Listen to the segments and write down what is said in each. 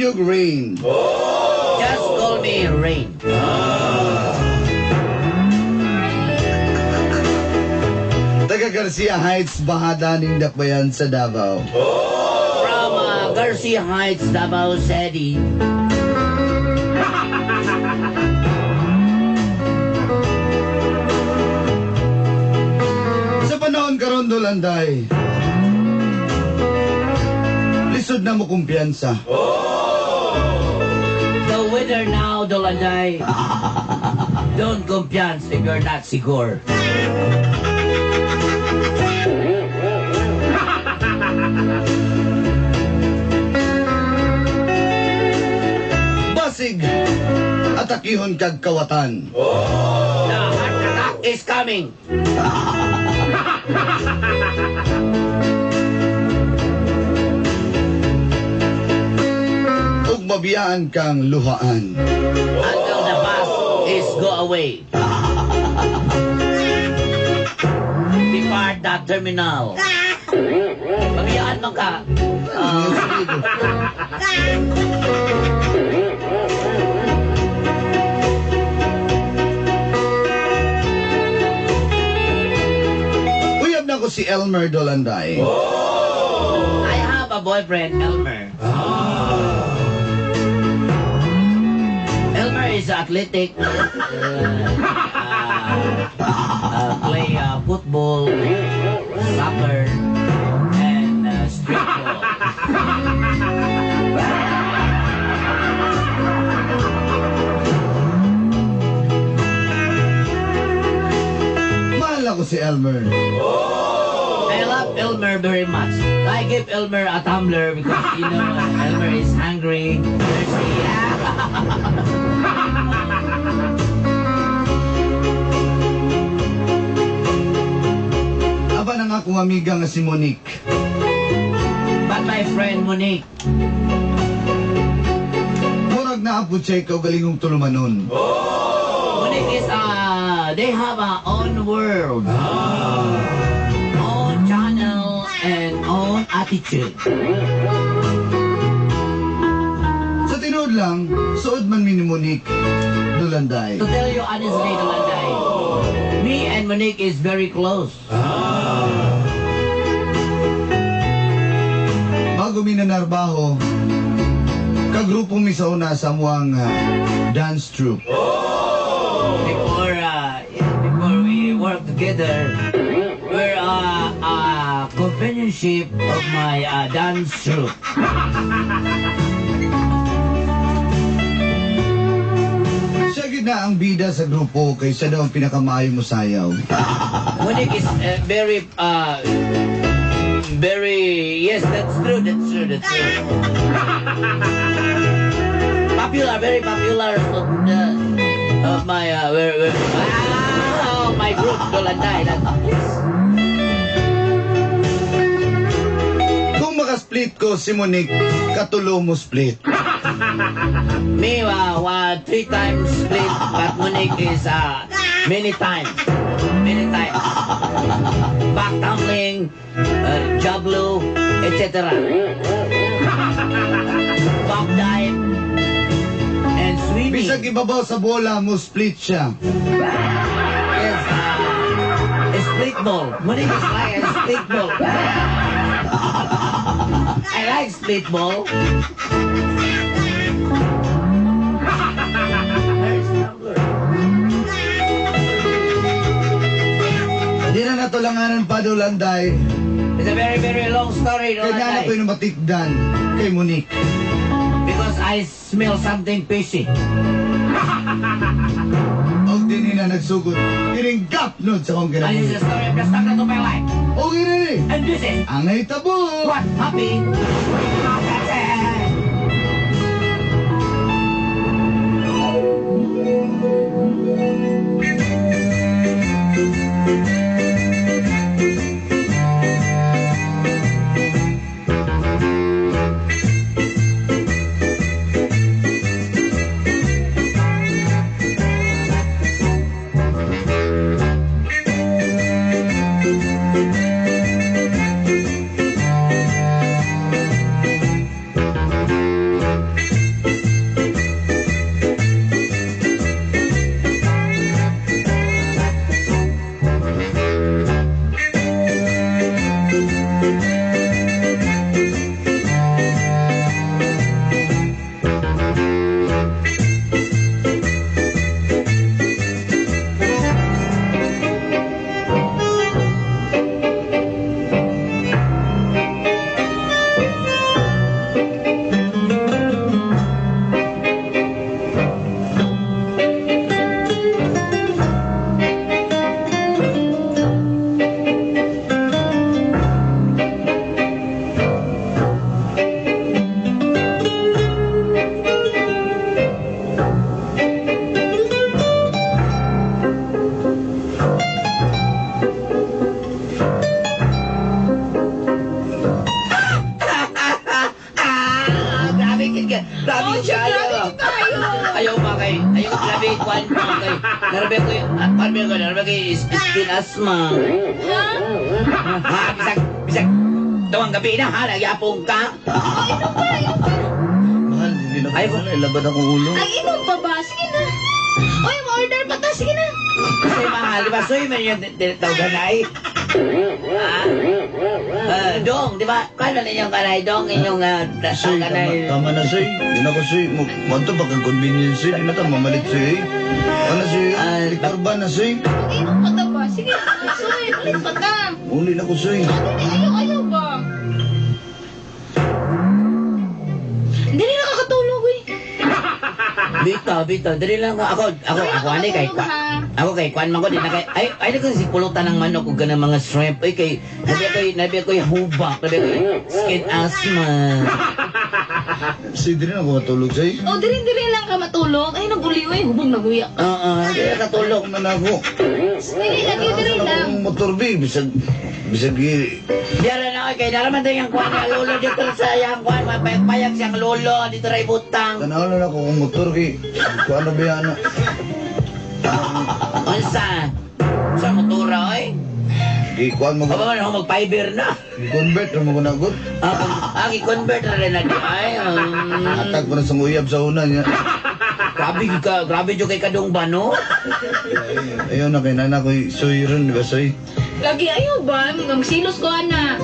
niyo Rain. Just call me Rain. Taga Garcia Heights, Bahada ning Dakbayan sa Davao. From Garcia Heights, Davao City. Sa panahon karon, Dolanday, lisod na mo kumpiyansa. The weather now, Dolanday. Don't kumpiyansa if you're not secure. Basig atakihon kag kawatan. The heart attack is coming. Ug mabiyaan kang luhaan. Until the bus is go away. Depart that terminal. Mabiyaan man ka. Uyab na ko si Elmer, Dolanday. I have a boyfriend, Elmer. Elmer is athletic. Play football, soccer, and street ball. Mahal ako si Elmer. I love Elmer very much. I give Elmer a tumbler because Elmer is hungry, thirsty. Apan ang akong amiga nga si Monique. But my friend Monique, Murag naa po siya kaugalingong tulumanon. Monique is they have a own world, own channel, and own attitude. Sa tinuod lang, suod man mi ni Monique, Dolanday. To tell you honestly, Dolanday, me and Monique is very close. Bago mi nanarbaho, kagrupo mi sa una sa amuang dance troupe. Before we work together, we're companionship of my dance troupe. Siya gid na ang bida sa grupo kay siya daw ang pinakamaayo mo sayaw. Monique is very, very, yes, that's true, that's true, that's true. Popular, very popular of my, my group, Dolanday. That, yes. Kung makasplit ko si Monique, katulo mo split. Me, one, three times split, but Monique is many times. Many times. Back tumbling, jablo, etc. Back dive, and swimming. Bisag ibabaw sa bola mo split siya. Yes, a split ball. Monique is like a split ball. I like split ball. There's tumbler. Di na natulanganan pa, Dolanday. It's a very, very long story, Kaya na Dolanday. ko yung matikdan kay Monique. Because I smell something fishy. Og di na nagsugod. Kining gapnod sa akong And this is kinabuhi. the story of the start of my life. O gini And this is ang nahitabo. What happened. Narabi ko, narabi ko skin asthma. Ha? Ha, bisag, bisag, tuwang gabi na, ha, nagyapong ka. Oh, inom pa, inom pa. Mahal, hindi na Ay, ko mahal. Ilabad akong ulo. Ay, inom pa ba? Sige na. Oy, ma-order pa ta. Sige na. Kasi mahal, di ba, soy man yung tinatawagan ay. Ha? Dong, di ba? Kano ninyong kanay, dong, inyong Soy, tama, kanay. tama na, soy. Hindi na ko, soy. Manto, baka convenience, soy. Hindi na ta, mamalit, soy. Ano, soy? Ah, Likarba na, soy. Mag-inom pa ta ba? Sige na. Soy, ulit pa ta. Uli na ko, soy. Dili, ayaw, ayaw ba? Hindi na nakakatulog eh. Bito, bito, dali lang ako, ako, Dili ako, ani kay nakakatulog, ha? Ako kay kuan man ko di na kay ay ay ko si pulutan ng manok ug ganang mga shrimp ay kay nabi ko hubak, nabi ko skin asthma. Soy, di na ako matulog, soy. Oh, diri-diri lang ka matulog. Ay, naguli oy, hubog naguya. Oo, di na katulog. Tulog na ako. Dili lagi diri lang. Akong motor, bi. Bisag, bisag, Diara na kay naraman din ang kuan nga lolo dito sa iyang kuan mapayag-payag siyang lolo dito ray butang. Tanaw na ako kung motor, kay. Kung ano ba yan, ano. Unsa? Sa motora oy? Di, kuan mo Aba man ako mag-fiber na. Convert na mo ko na, good. Ah, convert na rin na di ay. Atag ko na sa uyab sa una niya. Grabe ka, grabe jud kay kadong ba no? Ayaw na kay nana ko, soy ron, di ba, soy? Lagi ayaw ba? Magsilos ko ana.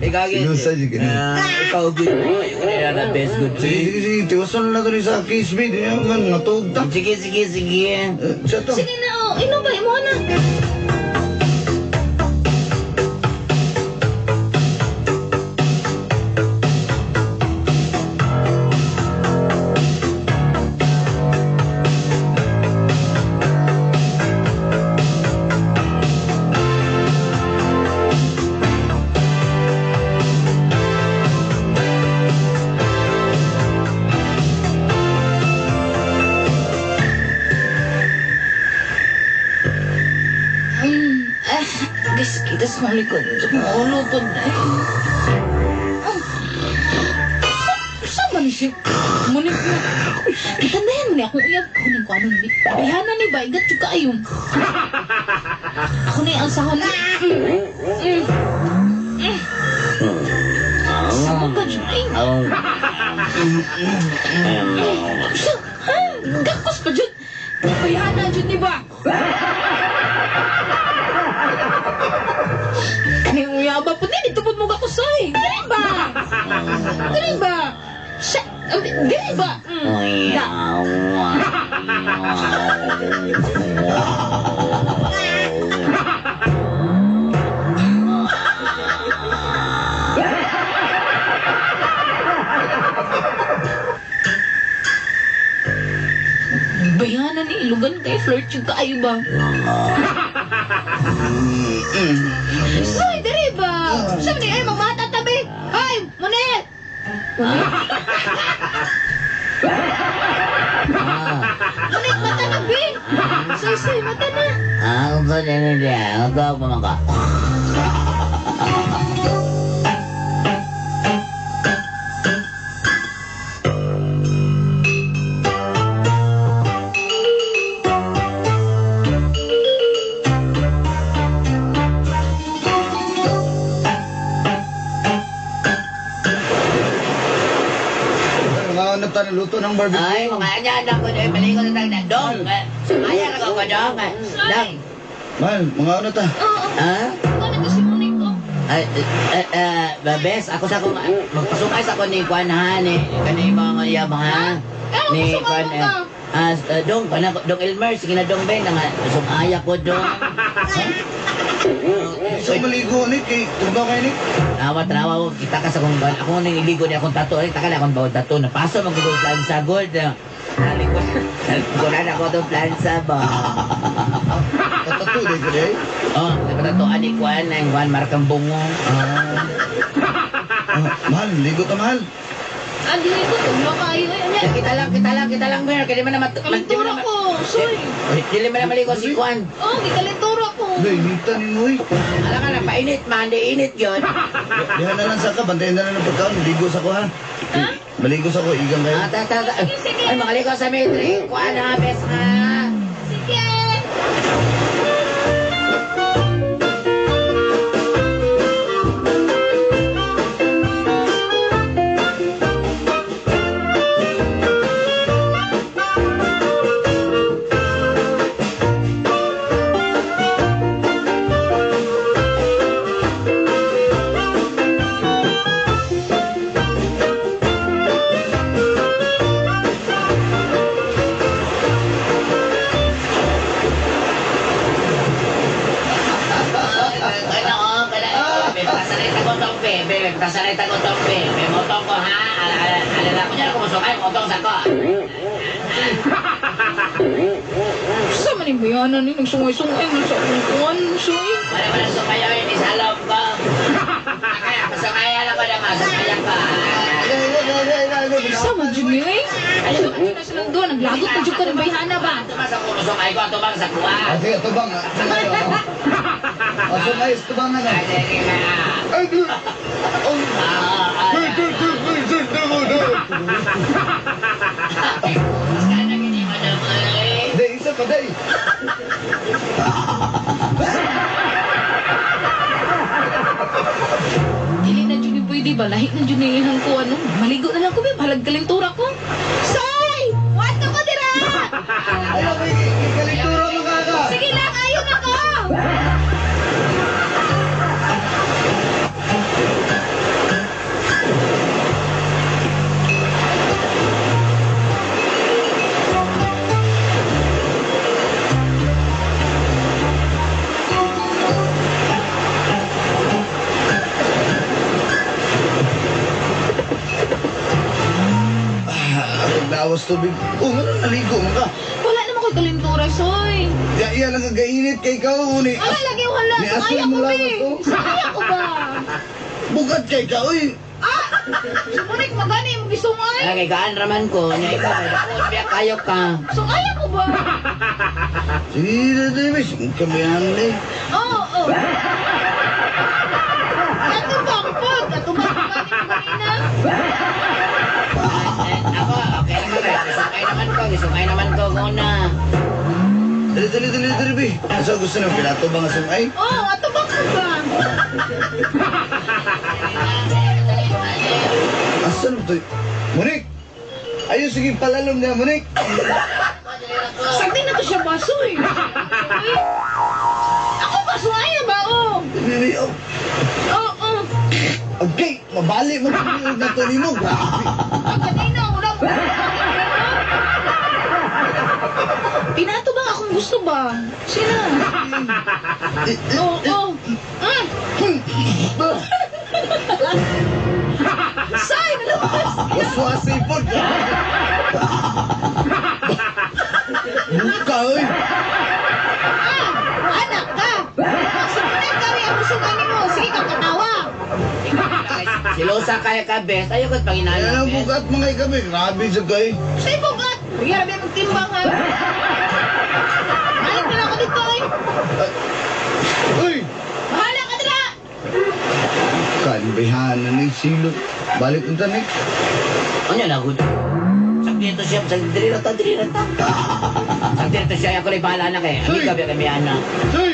Ikaw Sinusa, sige. Ah, ikaw good. Ayoko na na best good. Sige, sige, sige. Tiwasan na to ni sa case, bi. Di man, natug ta. Sige, sige, sige. Eh, siya to. Sige na oh, inom ba imo na. Ah, guys, kita sa akong likod. Sa akong ulo po. Ay. Ah. Sa man siya? Munik na. Itandayan mo ni akong uyab. Ako ning kuano ni. Bihana ni ba? Igat yung kaayong. Ako na yung alsahon. Mm. Sa ka dyan. Ay. Sa, ha? Gakos pa dyan. Bayhana dyan ni ba? Kaning uyaba po ni dito po mo gakusay. Dili ba? Dili ba? Siya, dili ba? Mm. Da. Bayana ni ilugan kay flirt yung kaayo ba? Soy, dili ba? Sabi ni ay magmata tabi. Ay, Monel. Monel, Monel, mata na, be. Soy, soy, mata na. Ah, ang na niya. Ang tawag pa man ka. Mga ano ta, luto ng barbecue. Ay, mga anya, anak ko, ay, maligo na tayo na. Dong, sumaya na ko ko, dong. Dong. Mahal, mga ano ta. Oo, Ha? ikaw na kasi Monel ko. Ay, bes, ako sa akong, magpasukay sa ako ni Kwan, ha, ni, kani mga yab, ha? Ano, Ni pasukay Kwan, mo ka? dong, kana, dong Elmer, sige na dong Ben, nga, sumaya ko, dong. Sa maligo ni, kay, tugba kay ni. Tawa, tawa ko, kita ka sa kong, ako nang iligo ni akong tato, ay, taka na akong bawal tato, napaso, magiging plansa, gold, nalikuran ako itong plansa ba? Tatato, di ko di. Oh, nagpatatuan ni Kwan, ang Kwan, markang bungo. Ah, mahal, ligo ta, mahal. Ah, dili ko tuglo kayo. Ay, ano? Kita lang, kita lang, kita lang, Mer. Kaya di man na Kalintura ko. Soy. Dili man na maligo si Kwan. Oh, gikalintura ko. Hindi, inita ni mo, eh. Alam ka na, painit man, di init yun. Dihan na lang sa ka, bantayan na lang ng pagkaon. Ligo sa ko, ha? Ha? Maligo sa ko, igang kayo. Ah, ta, ta, ta. Sige, sige. Ay, makaligo sa metri. Kwan ha, bes ha. Palengke! Kasanay ko tong be. May motong ko ha. Alala ko niya kung musukay motong sa ko. Sa man yung bayanan ni nagsungay-sungay man sa akong kuwan, soy. Wala wala sumayaw yun sa loob ko. Kaya pasungaya lang ko naman. Sumaya ka. Sa man jud ni eh. Sa man jud na silang duha, naglagot na jud ka ng bayhana ba? Tumas ako musukay ko. Tumang sa kuha. Ah, sige, tubang. Ah, sungay, tubang na. Ay, sige na. Ay, du- Oh. Ah, Du- du- du- du- du- du- du. Mas ka na gini mo na mo eh. Day, isa pa, day. Dili na jud ni pwede ba? Lahi na jud ni ihang kuwan. No? Maligo na lang ko, be. Balag kalintura ko. Soy! Wato ko dira! Ayaw, may kalintura mo ka. Sige lang, ayaw na ko! Ah, lawas tubig. Oh, nga naligo mo ka. Wala naman ko'y kalintura, Soy. Ya, iya lang ang gainit kay ikaw, uni. Wala lagi, wala. May asoy Sumaya mo ko, be. lawas, oh. Sumaya ko ba? Bugat kay ka, uy. Ah! Sumunik, magani mo gisungay. Ay, kay gaan raman ko. Nya ikaw, may dakon, biya kayo ka. Sumaya ko ba? Sige, dili, kamihan eh. Oo, oo. Ato bang pod? Ato bang gani mo ganina? Eh, ako, okay naman eh. Gisungay naman ko, gisungay naman ko muna. Dali, dali, dali, dali, bi. Asa gusto ng pilato ba nga sungay? Oo, ato bang ko ba? Asa na to? Monik! Ayun, sige, palalom niya, Monik. Sagdi na to siya baso eh. Uy. Ako ba sumaya ba? Oo. Dali, oh. Oo, oo. Okay, mabali mo na to nimo. Grabe. Ang kanina, wala mo. Pinato ba akong gusto ba? Sina? Eh, eh, Oo, oo. Mm. Say, nalabas! Waswasi po. Buka, oy. Ah, anak ka! Magsimulan ka rin ang gusto mo. Sige ka, katawa. Silosa kaya ka, best. Ayaw ko't Ayan panginala, ang best. bugat mga ikabi. Grabe siya kay. Say, bugat! Bigyan na magtimbang ha. Balik na lang ako dito eh. Uy! Bahala ka dira! Kalbihanan ni silo. Balik unta ni. Ano na, good? Sakti ito siya, sakti diri na ta, diri na ta. Sakti ito siya, ako rin bahala na kay. Hoy! Amiga, biya kami anak. Uy!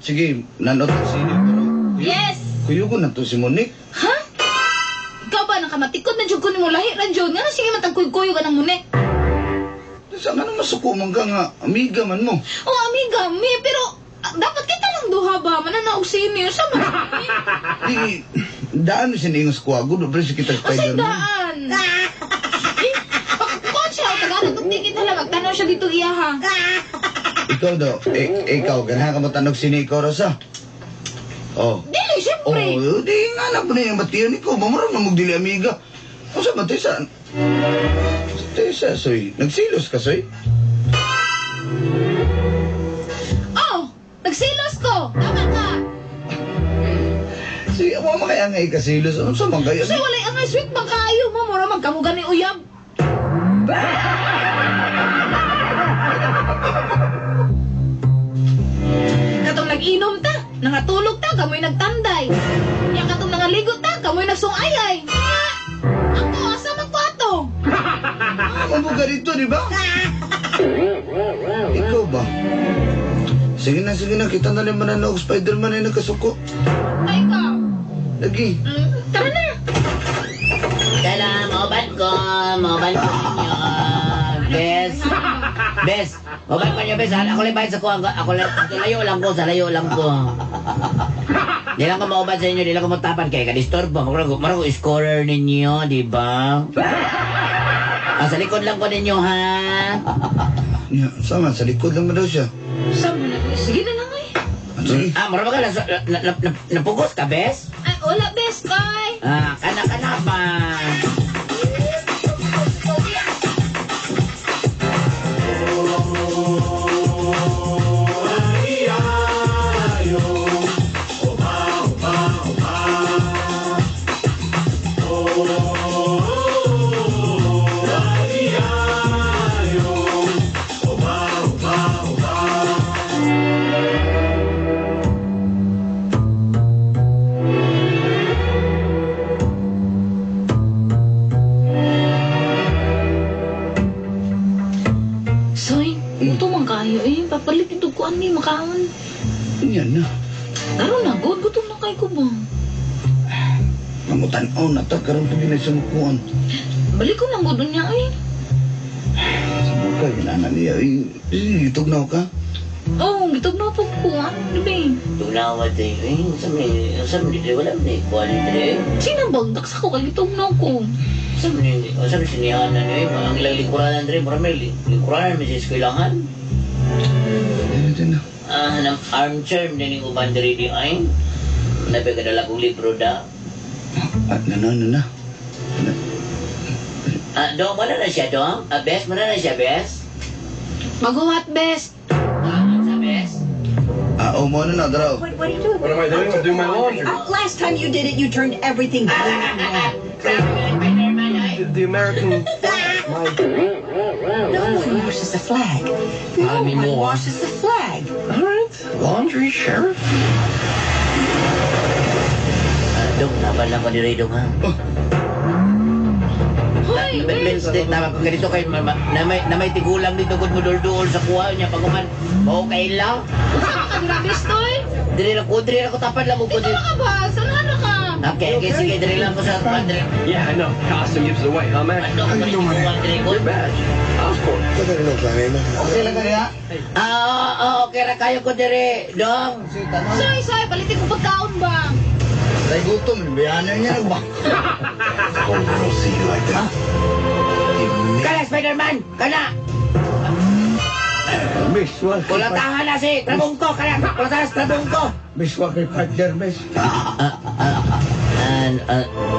Sige, nanot ang sili pero Yes! kuyo ko na to si Monique. Ha? Ikaw ba, nakamatikod na jud ko nimo lahi ra jud. Nga na sige matagkuy-kuyo ka ng munik. Sa nga naman suko man ka nga, amiga man mo. Oh, amiga, mi, pero dapat kita lang duha ba? Mananaog senior. Sa man? Di, daan siya niingon sa kuwago, do pre si kita Asay Spider-Man. daan. Eh, pagkukuhan siya, tagalog, kung di kita lang, magtanaw siya dito iya ha. Ikaw daw, eh, ikaw, ganahan ka matanog si Nico Rosa. Oh. Dili, syempre. Oh, di nga na po na yung batiyan ni ko. Mamuro na magdili amiga. O sa ba, tesa? Tesa, soy. Nagsilos ka, soy? Oh, nagsilos ko. Tama ka. Wa makaya nga ikasilos. Unsa man kayo? Kasi walay angay sweet man kaayo mo, mura man kamo gani uyab. Katong nag-inom ta, nangatulog ta, kamoy nagtanday. Nya katong nangaligo ta, kamoy nagsungayay. Nya, ako asa man ko ato? Ano ka dito, di ba? Ikaw ba? Sige na, sige na. Kita na lang mananaog Spider-Man ay nagkasuko. Ay ka. Lagi. Tara na. Tala, mauban ko. Mauban ko ninyo. Bes. Bes. Mauban ko niyo, bes. Ako lang bayad sa kuha. Ako lang. Layo lang ko. Sa layo lang ko. Di lang ko mauban sa inyo. Di lang ko matapan kay kadisturbo. Marag ko scorer ninyo, di ba? Ah, sa likod lang ko ninyo, ha? Ya, sama, sa likod lang ba daw siya? Sama na. Sige na lang ay. Ah, sige. Ah, mura ba ka? Napugos ka, bes? Ay, wala bes, kay. Ah, kana-kana pa. Soy, gutom man kayo eh. Papalit ito ko ani makaon. Yan na. Karon na, good. Gutom na kay ko ba? Mangutan-aw na ta, karon pag na siya makuhan. Balik ko lang gud niya eh. Sa mga ginana niya. Eh, itugnaw ka. Oh, gitugnaw po ko. Ano ba? Tunawa tayo. Eh, sa may, wala man eh. Kuha ni Dre. Sinabag, daksa ko kay gitugnaw ko. Sa may, sa may sinihanan eh. Ang ilang lingkuranan Dre. Mura may lingkuranan, may sa eskwelahan. Yan na, na. Ah, ng armchair din yung uban diri di ay. Nabigadala kong libro da. Ah, na, na, na, na. Ah, dong, wala na siya, dong. Ah, bes, wala na siya, bes. Maguhat, bes. Ah, sa bes. Ah, oh, mo na na, daraw. What are you doing? What am I doing? I'm doing my laundry. Last time you did it, you turned everything blue and red. Grabe ka ng Spider-Man ay. The American flag. My No one washes the flag. No Not one anymore. washes the flag. All right. Laundry, sheriff. Ah, dong, naban lang ko diri, dong, ha. Hoy, Bes, bes. tama kung ganito kay mama, na may tigulang dito kung mudulduol sa kuha niya pag uman, okay lang. Usa ka dira, bes, toy. Diri lang ko, diri lang ko tapan lang ko Dito diri. na ka ba? Saan na ka? Okay, okay, sige, diri lang ko sa diri. Yeah, I know. Costume gives it away, huh, Mac? Ano ko diri kuha diri ko. Your badge. Oscorp. Okay lang ka niya? Ah, oo, okay ra kayo ko diri, dong. Soy, soy, palitin ko pagkaon ba? Tay gutom, bayanan niya ba? Oh, I don't see you like that. Kana Spider-Man, kana. Miss, wa. Kulatahan na si Trabungko, kana. Kulatahan si Trabungko. Miss, wa kay partner, miss. And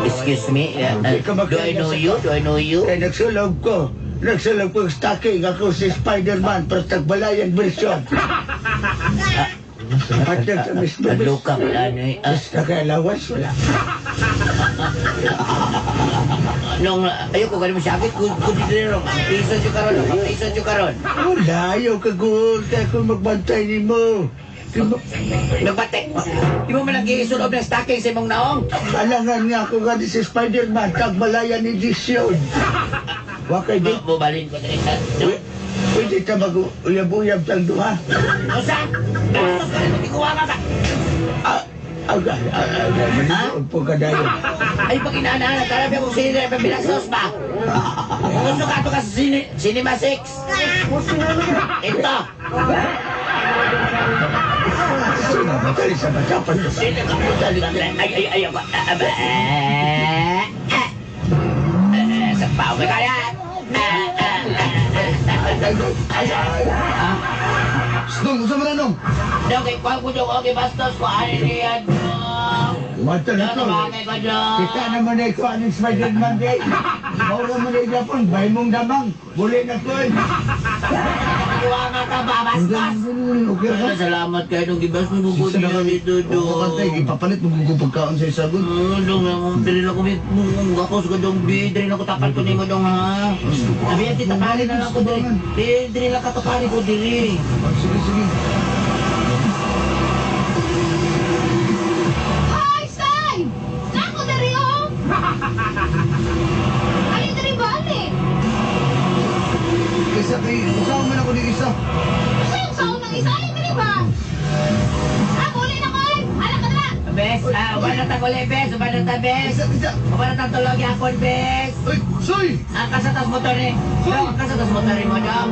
excuse me, do I know you? Do I know you? Kay nagsulog ko. Nagsulog ko stocking ako si Spider-Man pero tagbalayan version. Partner sa miss, miss. Ano ka wala ni? Ah, Miss, nakailawas wala. Nung ayoko gani mo sakit kung diri ro. Piso jud karon, piso jud karon. Wala, ayaw ka gud. Kaya kung magbantay ni mo. Nagbatek. Di mo man lang giisulob ng stocking sa imong naong. Alangan nga ako nga si Spider-Man, tagbalayan edisyon. Wa kay di. Bubalin ko diri. Pwede ka mag-uyab-uyab tang duha. Usa? Bastos ka na kuha ka ba? Ah, agay, agay, maninuod po ka dayon. Ay pag inaana tara ba kung sino pa binastos ba? Gusto ka to ka sa Cinema 6. Ito. Sino matali sa matapan ko ba? Sino ka? Ay ay ay ay. Sa pao ka kaya. Nung, unsa man na nung? Dong, kay kuha ko dong, okay, bastos ko, ano niyan, dong? Mata na Dong, to. tumangay ko, dong. Kita naman ay kuha ng Spider-Man day. Mauro man ay Japon, bay mong damang. Buli na ko eh. Buwanga ka ba, bastos? Okay ra ka? Salamat kayo nung gibas mo bubod Isa na niya kami. dito, dong. Oo, kantay, ipapalit mo kung pagkaon sa isagod. Dong, dili lang ko may gakos ko dong, bi. Dili lang ko tapal ko nimo dong, ha? Sabi yan, tapalin na lang ko dili. Dili, dili lang ka tapalin ko dili. Ah, sige, sige. Hi, Sai! Nako diri oh! Ay, diri ba ali? Kaysa kay, usawa man ako ni isa. Kasi yung saon ng isa, ay diri ba? Ah, muli na ko ay! Ala ka na! Bes, uban na ta uli, bes. Uban na ta, bes. Isa, isa. Uban na ta tulog yakon, bes. Uy, soy! Ang kasatas motor eh. Dong, ang kasatas motor mo, dong.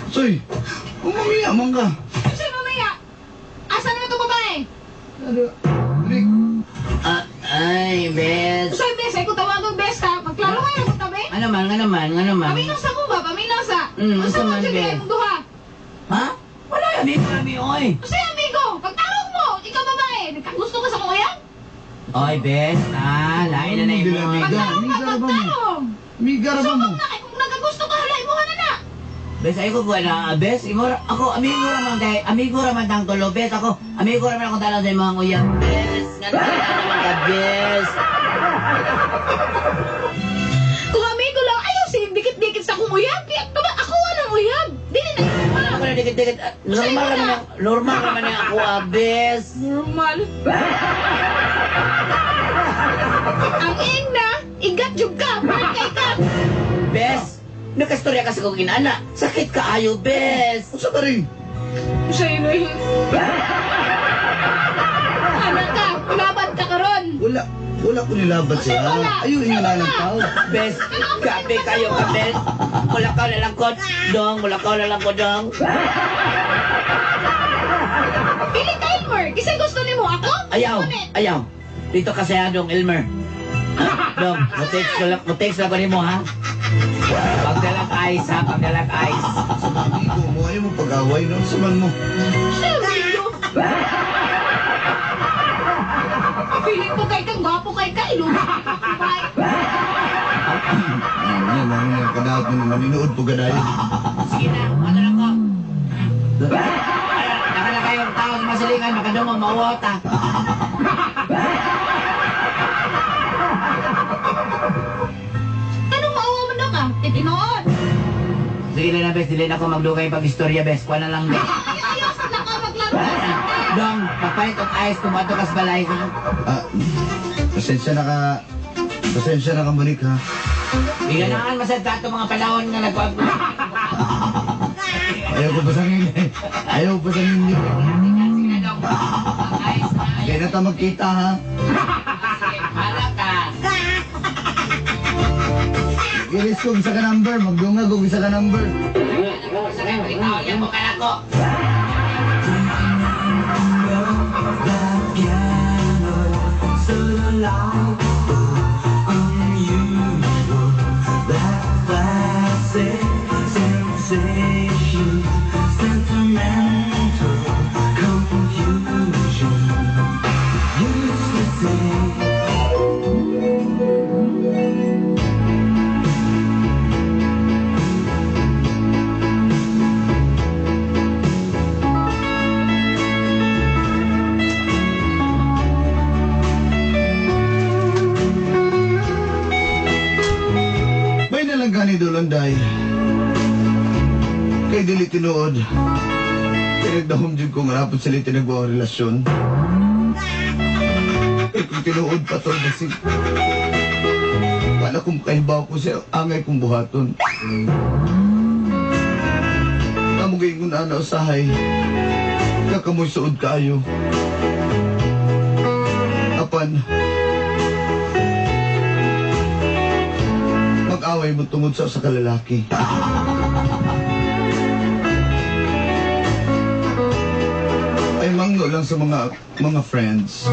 Soy! Umamiya man ka. Kasi mamaya, asa naman itong babae? Ano? Rick, Ay, bes. Soy, bes, ay kung tawagang bes ha, magklaro kayo kung tabi. Ano man, ano man, ano man. Paminaw sa mo ba? Paminaw sa? Unsa Unsa man, man be? siya duha? Ha? Wala yan, amigo kami, oy. Kasi amigo, pagtarong mo, ikaw babae, nagkagusto ka sa kong uyab? Oy, bes, lain na na Hindi imo. na, amiga. Pagtarong ka, Amiga ra ba mo? pagtarong! Miga ra ba mo? Subong na kay kung nagkagusto ka, halay mo na na! Bes, ay ko na, bes, imo ako amigo ra man kay, amigo ra man tang tulo, bes, ako, amigo ra man akong tanaw sa imong uyab, bes. Nga naman ka, bes. Kung amigo lang, ayaw sige, dikit-dikit sa akong uyab. Kaya kaba, ako walang uyab. Dili na imo ha. Ako na dikit-dikit, normal ra man, normal ra man ako, bes. Normal. Ang ing na, igat jud ka, burn kay ka. Bes, nakastorya kasi kong inana. Sakit ka ayo, bes. Unsa ka rin? Siya yun. Anak ka, laban ka karon. Wala. Wala ko nilabat Kasi siya. wala. Ayun, Kasi ingalalang wala. tao. Bes, kape kayo ka, bes. Mulakaw na lang ko, dong. Mulakaw na lang ko, dong. Pili ka, Elmer. Kasi gusto nimo ako? Ayaw, Gusto ni. ayaw. Dito ka sa dong, Elmer. Dong, mo-text lang ko nimo, ha? Pagdalag ice, ha? Pagdalag ice. Sa mga amigo mo, ayaw mo pag-away, no? Sa man mo. Siya, amigo. Feeling ko kay kang gwapo kay ka, ilugi ka. Bye. Ano, mga nga kadaot mo naman, inuod po gadayon. Sige na, ano lang ko. Naka na kayong tao sa masilingan, makadungog, mauwot, ha? Anong mauwa man daw ka? Titinoon. Sige na, bes, dili na ako magdugay pag-istorya, bes. Kuha na lang, bes. Ay, ayaw sa lang ka maglaro ka sa Dong, pagpalit og ice, kung ato kas balay, ha? Ah, pasensya na ka. Pasensya na ka, Monique, ha? Bigyan masad ka ato mga panahon nga nagkuha. Ayaw ko pasangin, eh. Ayaw ko pasangin. Sige na, dong. Ang ice, ha? Hindi na ta magkita, ha? Sige, bahala ka. Iris ko isa ka number. Magdungag ko isa ka number. Ikaw, yan mo ka na ko. Sensation, sentimental confusion. Used to say. May nalang gani dolanday. Kay dili tinuod. Pinagdahom jud ko nga rapod sila tinagwa ang relasyon. Kay kung tinuod pa to, basig. Wala kong kahibaw ko siya, angay kong buhaton. Kamo gayon ana usahay. Kakamoy suod kaayo. Apan, Mag-away mo tungod sa usa ka lalaki. Ay manglo lang sa mga friends.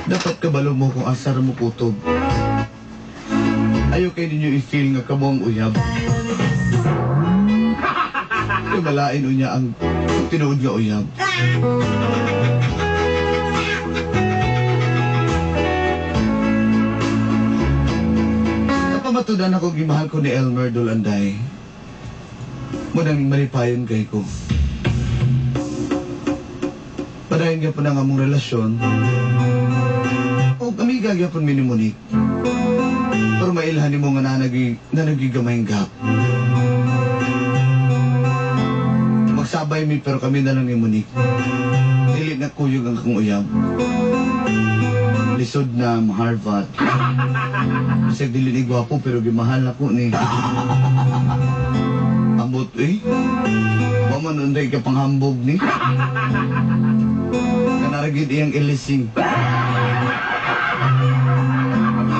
Dapat kabalo mo kung asa ra mo kutob. Ayaw kay ninyo i-feel nga kamo ang uyab. Kay malain unya ang tinuod nga uyab. Napamatudan ako gimahal ko ni Elmer Dulanday. Munang malipayon kay ko. Padayon gyapon ang among relasyon. O amiga gyapon mi ni Monique. Pero mailhan nimo nga nanagigamay gap. Magsabay mi pero kami na lang ni Monique. Dili na kuyog ang akong uyab. Lisod na ma-Harvard. Bisag dili ni gwapo pero gimahal ako ni. Ambot eh. Wa man unday ka panghambog ni. Kanaragid iyang ilising.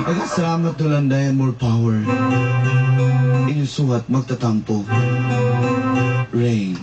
Aga salamat Dulanday, more power. Inyong suwat magtatampo. Rain.